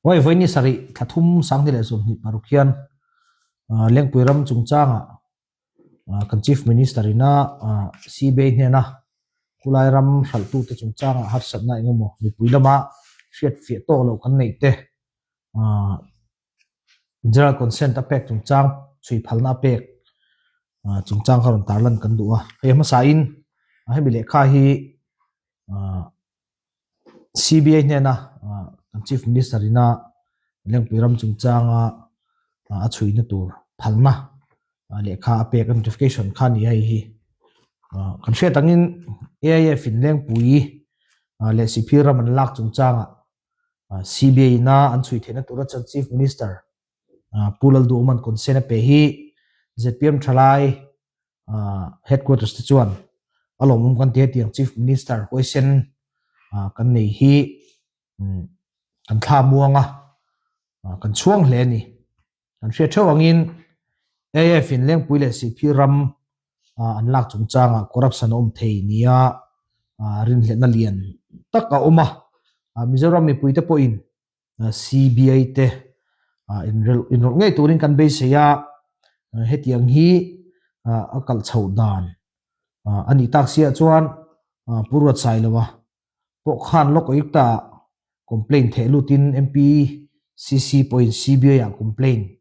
Oi vawi ni sarih thla thum sanghnih leh 26 hian Lengpui ram chungchangah kan Chief Minister ina CBI hnena khulai ram hralhtute chungchangah harsatna eng emaw mipui lama hriatfiah tawk loh kan neih te General consent a pek chungchang chhui phalna a pek chungchang kha rawn tarlan kan duh a. Hei hmasain hemi lehkha hi CBI hnena kan Chief Minister ina Lengpui ram chungchanga a chhuina tur phalna lehkha a pek a notification kha a ni a hei hi. Kan hriat angin AIF in Lengpui leh Sihphir ram an lak chungchangah CBI ina an chhui theihna tura chuan Chief Minister Pu Lalduhawma'n consent a pe hi zpm thalai Headquarters te chuan a lawmawm kan ti hetiang Chief Minister huaisen kan nei hi kan thla muang a, kan chhuang hle a ni. Kan hriat theuh angin AF in Lengpui leh Sihphir ram an lak chungchangah corruption a awm thei nia rinhlehna lian tak a awm a. Mizoram mipuite pawhin CBI te inrawlh ngei turin kan beisei a, hetiang hi a kalh chhoh dan a nih tak siah chuan Pu Ruatsailova pawh khan Lok Ayukta ah complaint theh lutin MPCC pawhin CBI ah complaint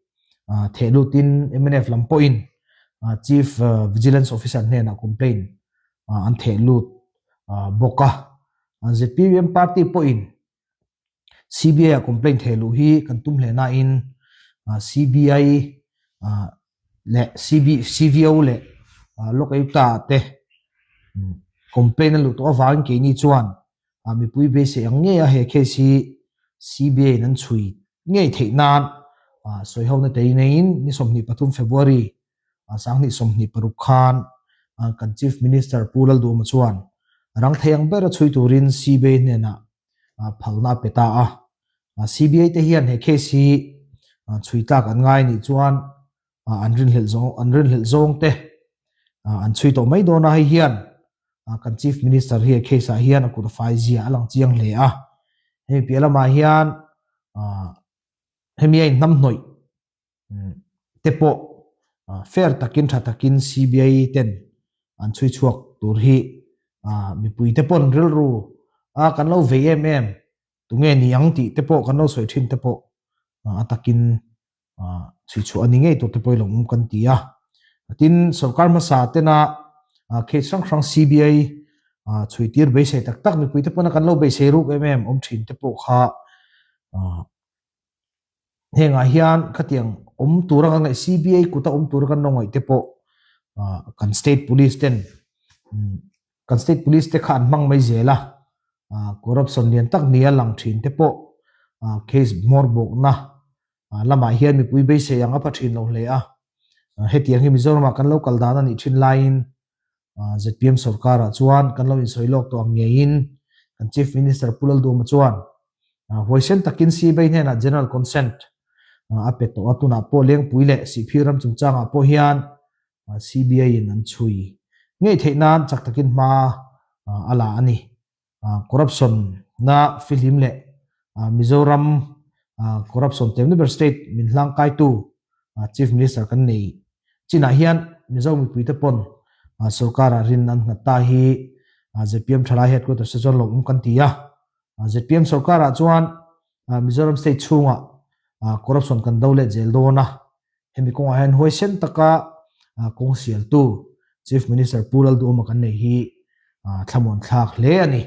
theh lutin mnf lam pawhin Chief Vigilance Officer hnenah complaint an theh lut bawk a. Zpm party pawhin CBI ah complaint theh luh hi kan tum hle nain CBI leh CVO leh Lok Ayukta ah te complaint a luh tawh avangin keini chuan mipui beisei ang ngei a he case hi CBI in an chhui ngei theih nan sawihona te neiin ni 23 February 2026 khan kan Chief Minister Pu Lalduhma chuan rang thei ang bera chhui turin CBI hnenah phalna a pe ta a. CBI te hian he case hi chhui tlak an ngai anih chuan an rinhlelh zawng an rinhlelh zawng te an chhui tawh mai dawn a. Hei hian kan Chief Minister hi he case ah hian a kut a fai zia a lang chiang hle a. Hemi piah lamah hian hemi a inhnamhnawih te pawh fair takin tha takin CBI ten an chhui chhuak tur hi mipui te pawn rilru a kan lo vei em em tunge ni ang tih te pawh kan lo sawi thin te pawh a takin chhui chhuah a ni ngei tur te pawh i lo awm kan ti a. Tin, sorkar hmasa tena case hrang hrang CBI chhui tir beisei tak tak mipui te pawna kan lo beisei ruk em em awm thin te pawh kha Hengah hian khatiang awm tura kan ngaih CBI kuta awm tura kan lo ngaih te pawh kan state police ten kan state police te kha an hmang mai zel a, corruption lian tak nia lang thin te pawh case hmawr bawkna lamah hian mipui beisei ang a pha thin lo hle a, hetiang hi Mizoramah kan lo kal dan a nih thin laiin zpm sorkarah chuan kan lo insawi lawk tawh ang ngeiin kan Chief Minister Pu Lalduhma chuan huaisen takin CBI hnenah General Consent a pe tawh a, tunah pawh Lengpui leh Sihphir ram chungchangah pawh hian CBI in an chhui ngei theih nan chak takin hma a la a ni. Corruption na fihlim leh Mizoram corruption tlem ber state min hlangkaitu Chief Minister kan nei chinah hian Mizo mipuite pawn sorkarah rin an nghat ta hi zpm thalai headquarters te chuan lawmawm kan ti a. Zpm sorkarah chuan Mizoram state chhungah corruption kan do let zel dawn a, hemi kawngah hian huaisen taka kawng sialtu Chief Minister Pu Lalduhawma kan nei hi thlamuan thlak hle a ni.